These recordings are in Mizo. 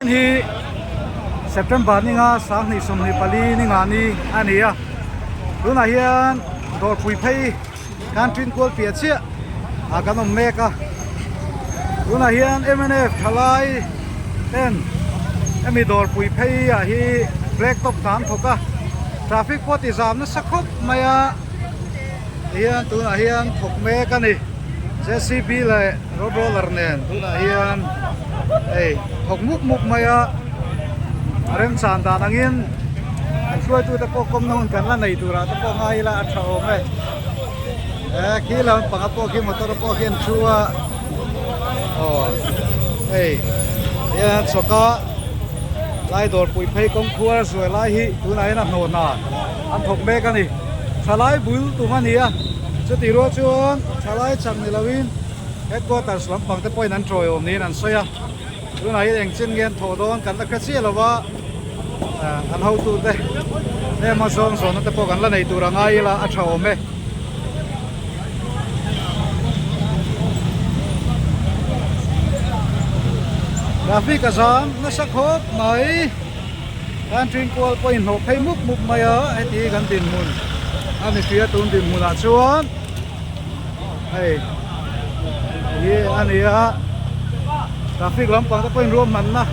Hi September ni nga 2024 ni nga ni a ni a, tunah hian dawrpui phei kan ṭin kual piah chiah ah kan awm mek a, tunah hian mnf thalai ten hemi dawrpui phei ah hi black top hna an thawk a, traffic pawh ti zam nasa khawp mai a, tihian tunah hian thawk mek a ni jcb leh. Road roller nen tunah hian hei thawk mup mup mai a, a remchan dan angin an hruaitute pawh kawmna hun kan la nei turah te pawh ngai ila a tha awm e. E khi lam panga pawh khi motor pawh khi an thu a, aw hei hian chhawka lai dawrpui phei kawngkhuar zuai lai hi tunah hian a hnawh hna an thawk mek a ni. Thalai bul tum a ni a, chutih rual chuan thalai chak ni loin headquarters lampang te pawhin an tawiawm niin an sawi a, tunah hian eng chin nge an thawh dawn kan la hre chiah lo va, an hotute hnema zawng zawnna te pawh kan la nei tur a ngai ila a tha awm e. Traffic a zam nasa khawp mai. Kan ṭin kual pawh inhlawh phei mup mup mai a, heti hi kan dinhmun a ni hria tun dinhmunah chuan hei hi a ni a, traffic lampang te pawhin ruahmanna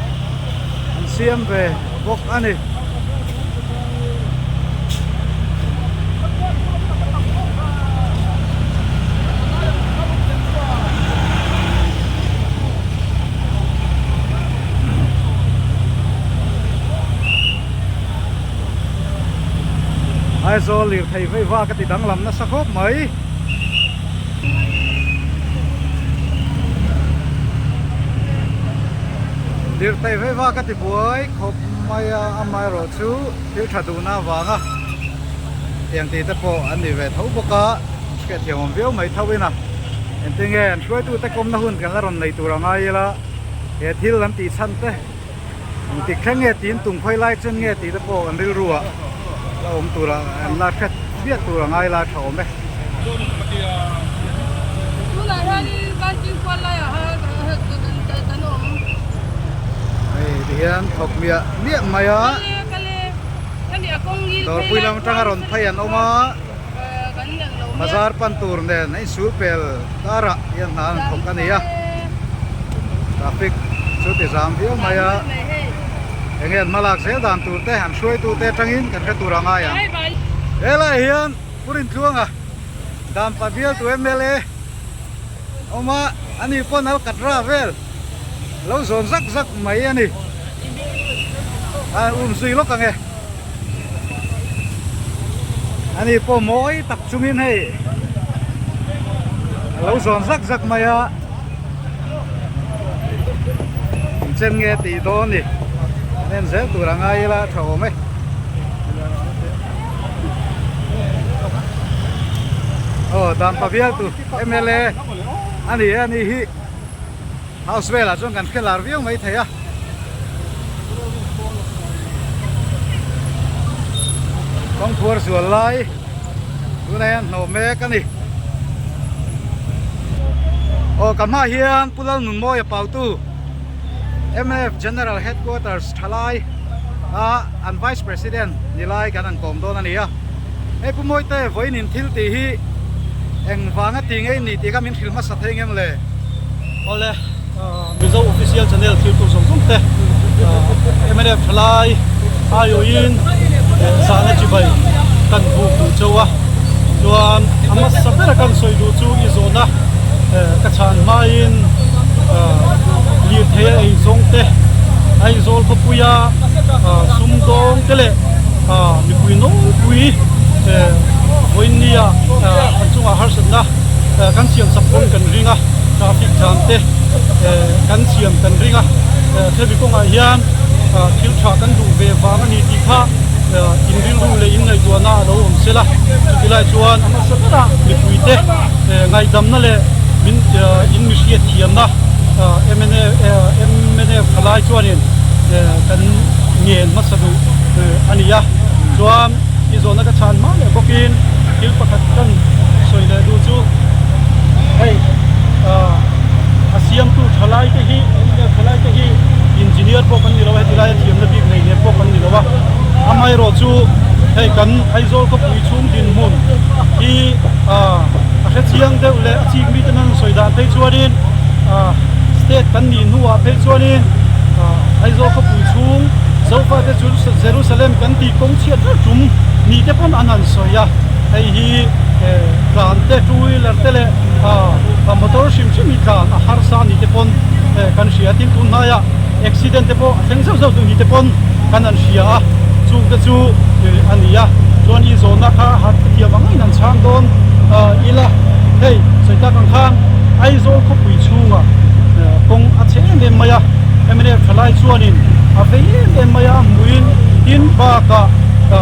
an siam ve bawk a ni. Aizawl lirthei vei vak a ti danglam nasa khawp mai. Lirthei vei vak a ti buai khawp mai a, amaherawh chu thil tha duhna avanga tiang tih te pawh an ni ve tho bawk a, hriatthiam awm viau mai tho in a. Engtinge an hruaitute kawmna hun kan la rawn nei tur a ngai ila he thil an tih chhan te engtik thleng nge tiin tum khawi lai chen nge tih te pawh an rilru ah la awm tur a an la hret viat tur a ngai la tha awm e. Tunah hianin Banking kual laiah kan awm. Hei tihian thawk miah miah mai a. Dawrpui lam atanga rawn phei an awm a. Bazar pan tur nen a insul pel karah hian hna an thawk a ni a, traffic chu ti zam viau mai a, enge an hmalak zel dan tur te an hruaitu te atangin kan hre tur a ngai ang. Helaiah hian Pu Rintluanga Dampa bialtu mla awm a, ani pawn Alkatra vel lo zawn zak zak mai a ni, a umzui lawk ang e. Ani pawh mawi tak chungin hei a lo zawn zak zak mai a, engchen nge tih dawn ni an en zel tur a ngai ila a tha awm e. Aw Dampa bialtu mla a ni a ni hi house velah chuan kan hre lar viau mai thei a. Kawngphuar zual lai tunah hian hnawh mek a ni. Aw ka hmaah hian Pu Lalnunmawia Pautu mnf General Headquarters thalai a an Vice President ni lai kan han kawm dawn a ni a. Hei Pu Mawite vawiin in thil tih hi engvanga ti ngei ni tih kha min hrilh hmasa thei ngem le? Awle. Mizo Official Channel thiltu zawng zawng te mnf thalai aiawhin zahna chibai kan buk duh chauh a, chuan a hmasa bera kan sawi duh chu i zawhna ka chhan hmain lirthei a ei zawng te, Aizawl khawpuia sumdawng te leh mipui nawlpui vawiinnia an chungah harsatna kan siamsak pawn kan ring a. Traffic jam te kan siam kan ring a, hemi kawngah hian thil tha kan duh ve vang a ni tih kha in rilru leh in ngaihtuahna a lo awm sel a, chuti lai chuan a hmasa berah mipuite ngaihdamna leh min in mi hriat thiamna mnf thalai chuanin kan ngen hmasa duh a ni a, chuan i zawhna ka chhan hma leh bawkin thil pakhat kan sawi leh duh chu. Hei a siamtu thalai te hi thalai te hi inzir. engineer pawh kan ni lo a, heti laia thiamna bik nei lem pawh kan ni lo a, amaherawhchu hei kan Aizawl khawpui chhung dinhmun hi a hrechiang deuh leh a chik mite an sawi dan phei chuanin state kan nih hnuah phei chuanin Aizawl khawpui chhung Zofate chu Jerusalem kan tih kawng chhiat ber tum ni te pawn an han sawi a, hei hi tlan te two wheeler te leh motor hrim hrim hi tlan a harsa ni te pawn kan hria a, tin tun hnaiah accident te pawh a thleng zeuh zeuh duh ni te pawn kan han hria a, chung te chu a ni a, chuan i zawhna kha a thiam ang angin an chhang dawn ila, hei sawi tak ang khan Aizawl khawpui chhungah kawng a chhe em em mai a, mnf thalai chuanin a vei em em mai a, a hmuhin tin bakah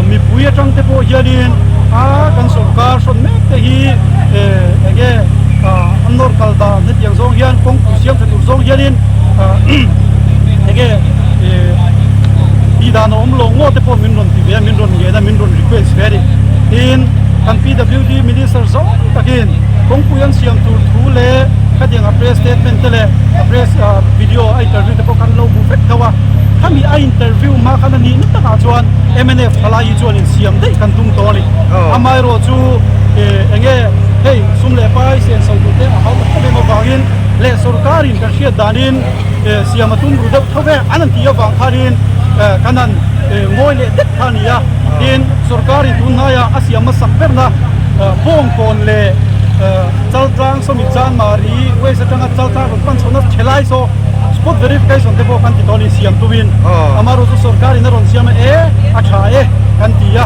mipui atang te pawh hianin a kan sawrkar hrawn mek te hi enge an nawr kal dan hetiang zawng hian kawngpui siam tha tur zawng hianin enge tih dan a awm lo ngaw te pawh min rawn ti ve a min rawn ngen a min rawn request ve a ni tin kan PWD minister zawng takin kawngpui an siam tur thu leh khatiang a press statement te leh a press video a interview te pawh kan lo hmu vek tho a khami a interview hma khan a nih na takah chuan mnf thalai hi chuan insiam daih kan tum tawh a ni amaherawh chu enge hei sum leh pai senso tur te a hau tak em em avangin leh sorkarin kan hriat danin siam a tum ru deuh tho ve an han tih avang khanin kan han ngawi leh det kha a ni a tin sorkarin tun hnaia a siam hmasak berna bawngkawn leh chaltlang sawmi chanmari west atanga chaltlang rawn pan chhohna thelai saw spot verification te pawh kan ti tawh a ni siam tumin amaherawh chu sorkarin a rawn siam a e a tha e kan ti a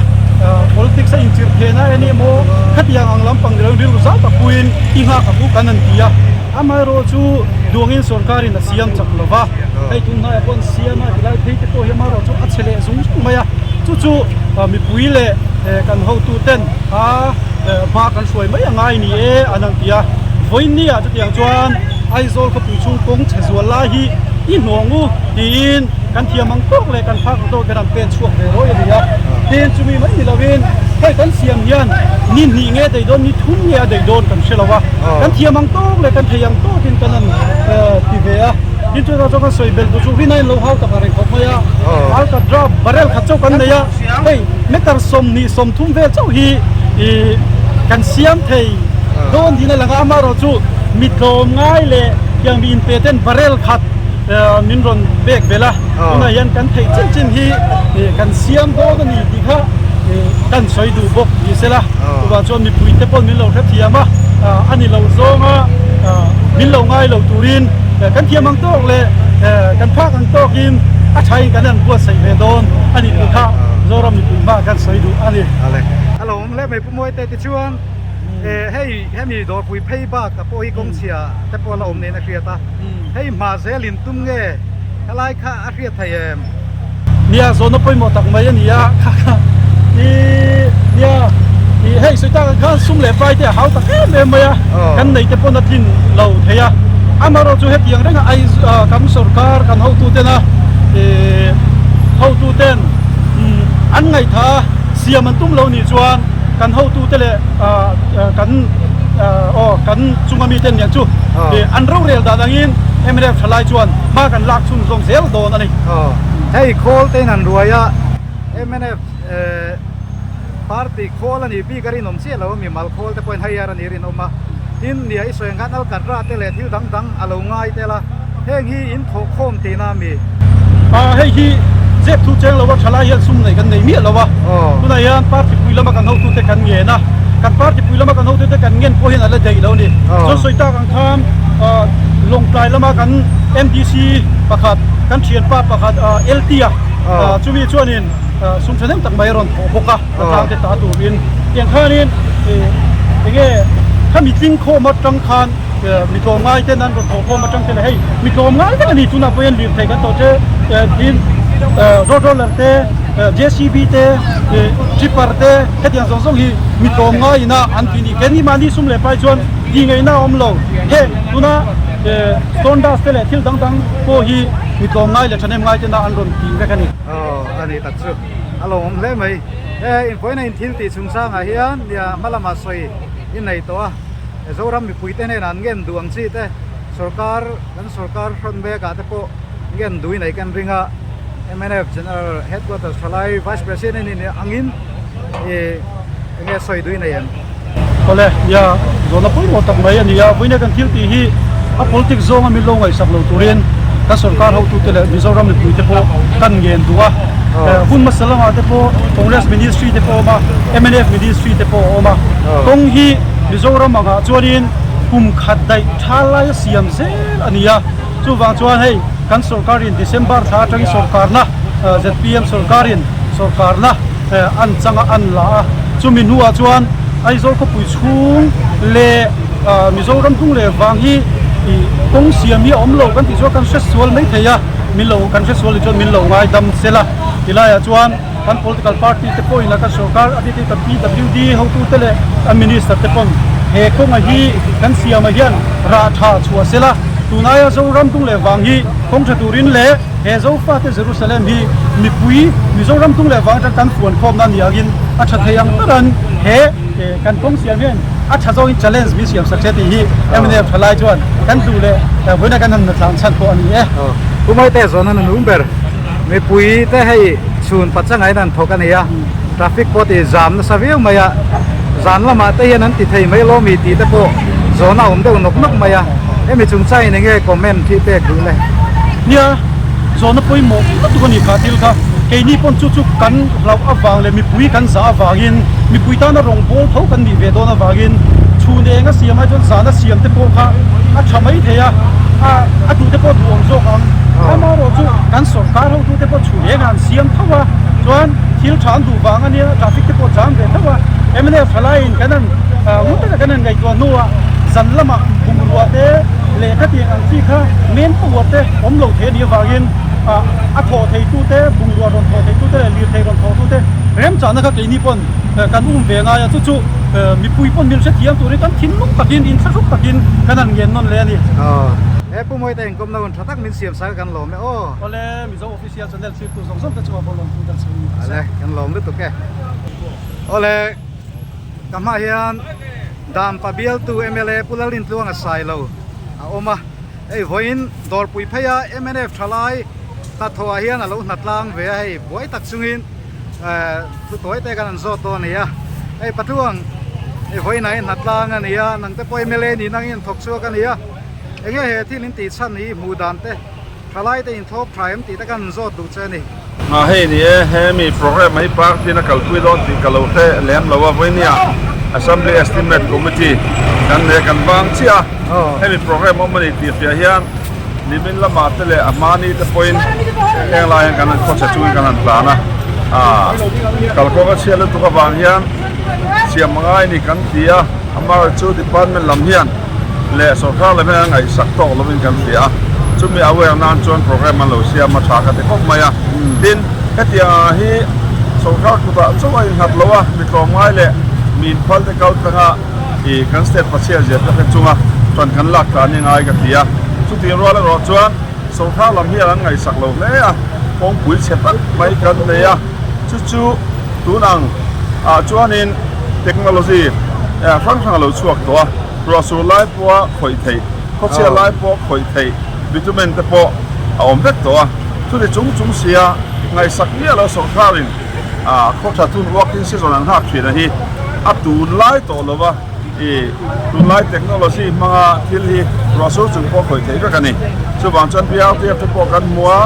politics a inchirh thehna eng emaw khatiang ang lampang ni lo rilru zau tak puiin i nghak ang u kan han ti a. Amaherawh chu duangin sorkarin a siam chak lo va, hei tun hnaiah pawh an siam a, tilai phei te pawh hi amaherawh chu a chhe leh zung zung mai a, chu chu mipui leh kan hotuten a hma kan hruai mai a ngai ni e an han ti a. Vawiinniah chutiang chuan Aizawl khawpui chhung kawng chhe zual lai hi i hnawng u tiin kan thiam ang tawk leh kan phak ang tawk hian an pen chhuak ve rawih a ni a. Tin chumi mai ni lovin hei kan siam hian ni hnih nge daih dawn ni thum nge a daih dawn kan hre lo a. Kan thiam ang tawk leh kan thei ang tawkin kan han ti ve a, tin chutah chuan kan sawi belh duh chu rin a inlo hau tak a reng khawp mai a, alkatra barrel khat chauh kan nei a, hei meter 20 30 vel chauh hi ih kan siam thei dawn niin a lang a, amaherawh chu mi tlawm ngai leh tiang mi inpe ten barrel khat min rawn pek belh a, tunah hian kan theih chin chin hi kan siam dawn a ni tih kha kan sawi duh bawk ni sela. Chuvang chuan mipui te pawh min lo hrethiam a, a ni lo zawnga min lo ngai lo turin kan thiam ang tawk leh kan phak ang tawkin a thain kan han buatsaih ve dawn a ni tih kha Zoram mipui hmaah kan sawi duh a ni. A lo awm hle mai Pu Mawite tichuan hei hemi dawrpui phei bak a pawh hi kawngchhia te pawh a la awm niin a hriat a, hei hma zel in tum nge helai kha a hriat thei em? Nia zawhna pawimawh tak mai a ni a, kha kha i nia i hei sawi tak ang khan sum leh pai te a hau tak em em mai a, kan nei te pawn a tlin lo thei a, amaherawh chu hetiang renga ai kan sorkar kan hotu tena ih hotu ten an ngaihtha siam an tum lo nih chuan kan hotu te leh kan aw kan chunga mi ten nen chu an rorel dan angin mnf thalai chuan hma kan lak chhunzawm zel dawn a ni. Aw, hei khawl te in han ruai a, mnf party khawl a nih bik a rinawm chiah lo a, mimal khawl te pawhin hei a nih rinawm a, tin nia i sawi ang khan alkatra te leh thil dang dang a lo ngai tel a, heng hi in thawh khawm tihna a mi? Aw, hei hi zep thu cheng lo a, thalai hian sum nei kan nei miah lo a, tunah hian party pui lama kan hotute kan ngen a, kan party pui lama kan hotute kan ngen pawh hian a la daih lo a ni, chuan sawi tak ang khan Lawngtlai lama kan MDC pakhat kan thianpa pakhat LT a chumi chuanin sum thahnem tak mai a rawn thawh bawk a tlang te ta turin tiang khanin enge khami tling khawm atang khan mi tlawmngai ten an rawn thawh khawm atang te leh hei mi tlawmngai vek a ni tunah pawh hian lirthei kan tawh te tin road roller te JCB te tipper te hetiang zawng zawng hi mi tlawmngai ina an tih ni keini mahni sum leh pai chuan tih ngaihna a awm lo heng tuna stone dust te leh thil dang dang pawh hi mi tlawmngai leh thahnem ngai tena an rawn tih vek a ni. Aw a ni tak chu a lawmawm hle mai he invawiina in thil tih chungchangah hian nia hma lamah sawi i nei tawh a Zoram mipui te hnenah an ngen duh ang chi te sorkar kan sorkar hrawn mek ah te pawh ngen duhin ei kan ring a mnf General Headquarters thalai Vice President a nih angin ih enge sawi duhin ei em? Awle, nia, zawhna pawimawh tak mai a ni a, vawiina kan thil tih hi a politics zawnga min lo ngaihsak lo turin kan sorkar hotute leh Mizoram mipuite pawh kan ngen duh a, hun hmasa lamah te pawh Congress Ministry te pawh a awm a, mnf Ministry te pawh a awm a, kawng hi Mizoram angah chuanin kum khat daih tha laia siam zel a ni a, chuvang chuan hei kan sorkarin December thla atangin sorkarna zpm sorkarin sorkarna an changa an la a, chumi hnuah chuan Aizawl khawpui chhung leh Mizoram hnung leh vang hi kawng siam hi a awm lo kan tih chuan kan hre sual mai thei a, min lo kan hre sual ni chuan min lo ngaidam sel a, tilaiah chuan kan political party te pawhin a kan sorkar a bik in kan PWD hotute leh kan minister te pawn he kawnga hi kan siamah hian rah tha chhuah sela, tunaia Zoram tung leh vang hi kawng tha turin leh he Zofate Jerusalem hi mipui Mizoram tung leh vang atang kan fuan khawmna ni angin a tha thei ang beran he kan kawng siam hian a tha zawngin challenge min siam sak se tih hi mnf thalai chuan kan duh leh vawiina kan han tlan chhan pawh a ni e. Pu Mawite zawn a nung ber. Mipui te hei chhun pachangaiin an thawk a ni a, traffic pawh ti zam nasa viau mai a, zan lamah te hian an ti thei mai lawmi tih te pawh zawn a awm deuh nawk nawk mai a, hemi chungchangin enge comment hi pek duh le? Nia, zawhna pawimawh lutuk a ni kha thil kha, keini pawn chu chu kan hlauh avang leh mipui kan zah avangin mipui tana rawngbawl tho kan nih ve dawn avangin chhun eng a siam ai chuan zan a siam te pawh kha a tha mai thei a, a duh te pawh duhawm zawk ang. Amaherawh chu kan sorkar hotute pawh chhun eng ah an siam tho a, chuan thil tha an duh vang a nia, traffic te pawh chang ve tho a, mnf thalaiin kan han ngun taka kan han ngaihtuah hnuah zan lamah bungrua te leh khatiang ang chi kha main power te awm lo thei a nih avangin a thawh theitute, bungrua rawn thawh theitute leh lirthei rawn thawhtute remchahna kha keini pawn kan um ve ngai a, chu chu mipui pawn min hrethiam turin kan thinlung takin inthlahruk takin kan han ngen nawn leh a ni. He Pu Mawite inkawmna hun tha tak min siam sak a kan lawm e aw. Awle Mizo Official Channel thirtu zawng zawng te chungah pawh lawmtu kan sawi ni. Awle kan lawm lutuk e. Awle ka hmaah hian Dampa bialtu mla Pu Lalrintluanga Sailo a awm a, hei vawiin Dawrpui pheia mnf thalai hnathawhah hian a lo hnatlang ve a, hei buai tak chungin thu tawi te kan an zawt dawn a ni a, hei Patluang hei vawiinah hian hnatlang a ni a, nangte pawh mla niin angin an thawk chhuak a ni a. Enge he thil in tih chhan hi hmuh dan te thalai te in thlawp tha em tih te kan zawt duh che a ni. A hei ni e, hemi programme hi party in a kalpui dawn tih ka lo hre lem lo a, vawinia Assembly Estimate Committee kan nei a kan vang chiah a, hemi programme awm a ni tih hriah hian nimin lamah te leh a hmani te pawhin heng lai hian kan han khawchhe chungin kan han tlan a, kalkawng a chhiat lutuk avang hian siam a ngai a ni kan ti a, amaherawhchu department lam hian leh sorkar lam hian an ngaihsak tawk lovin kan hria a, chumi aware nan chuan programme an lo siam a tha ka ti khawp mai a. Tin, hetiang ang hi sorkar kutah chauh a innghat lo a, mi tlawmngai leh mi inphal te kal tlanga ih kan state pachhiat zia te hre chunga ṭan kan lak tlan hi ngai ka ti a. Chutih rual erawh chuan sorkar lam hian an ngaihsak lo hle a, kawngpui chhe tak mai kan nei a, chu chu tun ang ah chuanin technology hrang hrang a lo chhuak tawh a, ruahsur lai pawha khawih theih, khawchhia lai pawh khawih theih bitumen te pawh a awm vek tawh a, chuni chung chung sia ngaihsak miah lo sawrkarin khaw tha thun working season an nghak thin a hi a tunlai tawh lo va, ih tunlai technology hmanga thil hi ruahsur chung pawh khawih theih vek a ni. Chuvang chuan BRTF te pawh kan hmu a,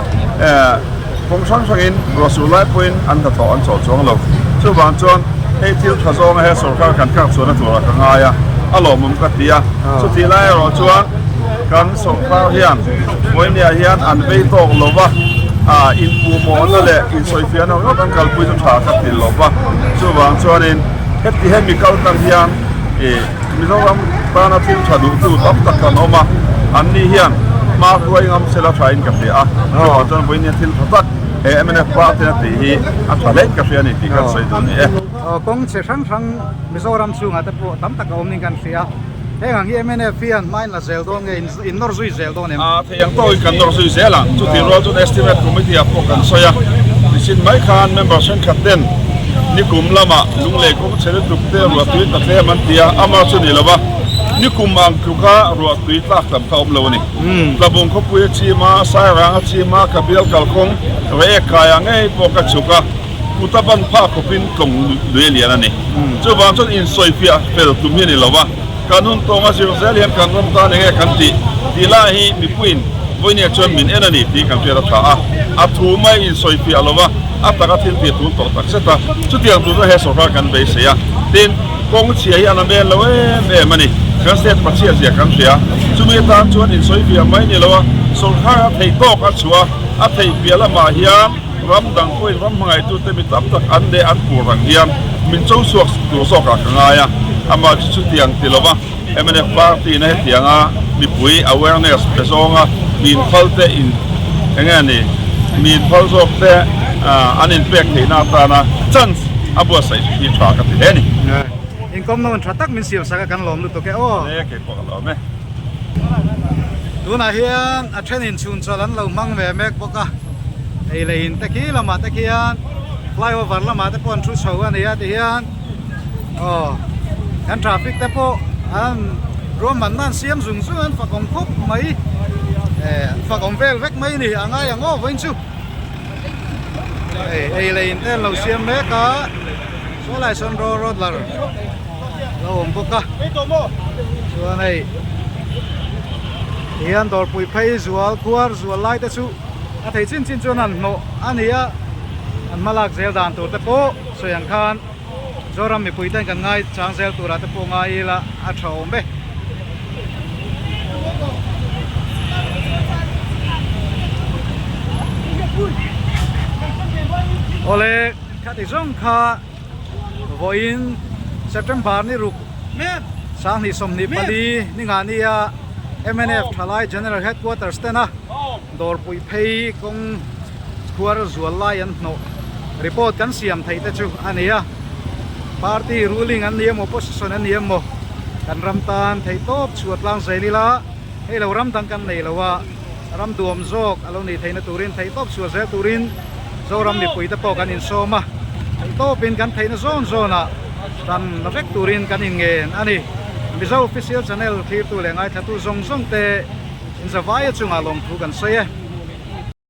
Kawng hrang hrangin ruahsur lai pawhin an hnathawh an chawh chuang lo. Chuvang chuan hei thil tha zawnga he sorkar kan kak chhuahna turah ka ngai a, a lawmawm ka ti a. Chutih lai erawh chuan kan sorkar hian Vawinia hian an vei tawk lo va, inpuhmawhna leh insawifiahna ringawt an kalpui chu tha ka ti lo va. Chuvang chuanin heti hemi kal tang hian ih Mizoram tana thil tha duhtu tam tak kan awm a, anni hian hma hruai ngam sela thain ka hria a, chuvang chuan vawiin hian thil tha tak he mnf party a tih hi a tha hlein ka hria a ni tih kan sawi duh a ni e. Kawng chhe hrang hrang Mizoram chhungah te pawh tam tak a awm niin kan hria a, heng ang hi mnf hian hma in la zel dawn nge in nawr zui zel dawn em? A thei ang tawkin kan nawr zui zel ang, chutih rual chuan estimate committee ah pawh kan sawi a, nichin mai khan member thenkhat ten nikum lamah lunglei kawng chhe lutuk te ruah tui ta tlem an ti a, amah chu ni lo va. Nikum ang tluka ruahtui tlak tam kha a awm lo a ni. Tlabung khawpui a chim a, Sairang a chim a, ka bial kalkawng Reiek kaiah ngei pawh ka chhuk a, kuta ban phah khawpin tlawng lui a lian a ni. Chuvang chuan insawifiah fel tum hi a ni lo va, kan hun tawnga zir zel hian kan ram tan enge kan tih tih lai hi mipuiin vawinia chuan min en a ni tih kan hriat a tha a, a thu mai insawifiah lo va, a taka thil tih a tul tawh tak zet a, chutiang tur chu he sawrkar kan beisei a, tin kawng chhia hi a la mel lo em em a ni, kan state pachhia zia kan hria, chumi atan chuan insawifiah mai ni lo a, sawrkar a theih tawk a chhuah a, a theih piah lamah hian ram dang pawhin ram hmangaitute mi tam tak an leh an pur ang hian min cho chhuak tur zawkah ka ngai a, amah chu chutiang ti lova mnf party na hetianga mipui awareness pe zawnga mi inphal te in eng nge ni mi inphal zawk te an inpek theihna atana chance a buatsaih hi tha ka ti hle a ni. Inkawm nawn tha tak min siam sak a kan lawm lutuk e aw. Hle kei pawh ka lawm e. Tunah hian a thenin chhun chawlh an lo hmang ve mek bawk a, ei leh in te khi lamah te khian flyover lamah te pawh an thu chho a ni a tihian aw kan traffic te pawh an ruahmanna an siam zung zung a an fak awm khawp mai eh an fak awm vel vek mai a ni a ngai ang aw vawiin chu hei ei leh in te an lo siam mek a saw lai sawn roller lo awm bawk a chuan hei tihian dawrpui phei zual khuar zual lai te chu a thei chin chin chuan an hnawh a ni a an hma lak zel dan tur te pawh sawi ang khan Zoram mipui ten kan ngai chang zel turah te pawh ngai ila a tha awm e. Awle khati zawng kha vawiin September ni ruk 2024 ni ngah nia mnf thalai General Headquarters tena dawrpui phei kawng khuar zual lai an hnawh report kan siam theih te chu a ni a party ruling an ni emaw opposition an ni emaw kan ram tan theih tawp chhuah tlang zel ila hei lo ram dang kan nei lo a ram duam zawk a lo nih theihna turin theih tawp chhuah zel turin Zoram mipui te pawh kan insawm a theih tawpin kan theihna zawn zawnah tan la vek turin kan inngen a ni Mizo official channel thlirtu leh ngaithlatu zawng zawng te inzavaia chungah lawmthu kan sawi e.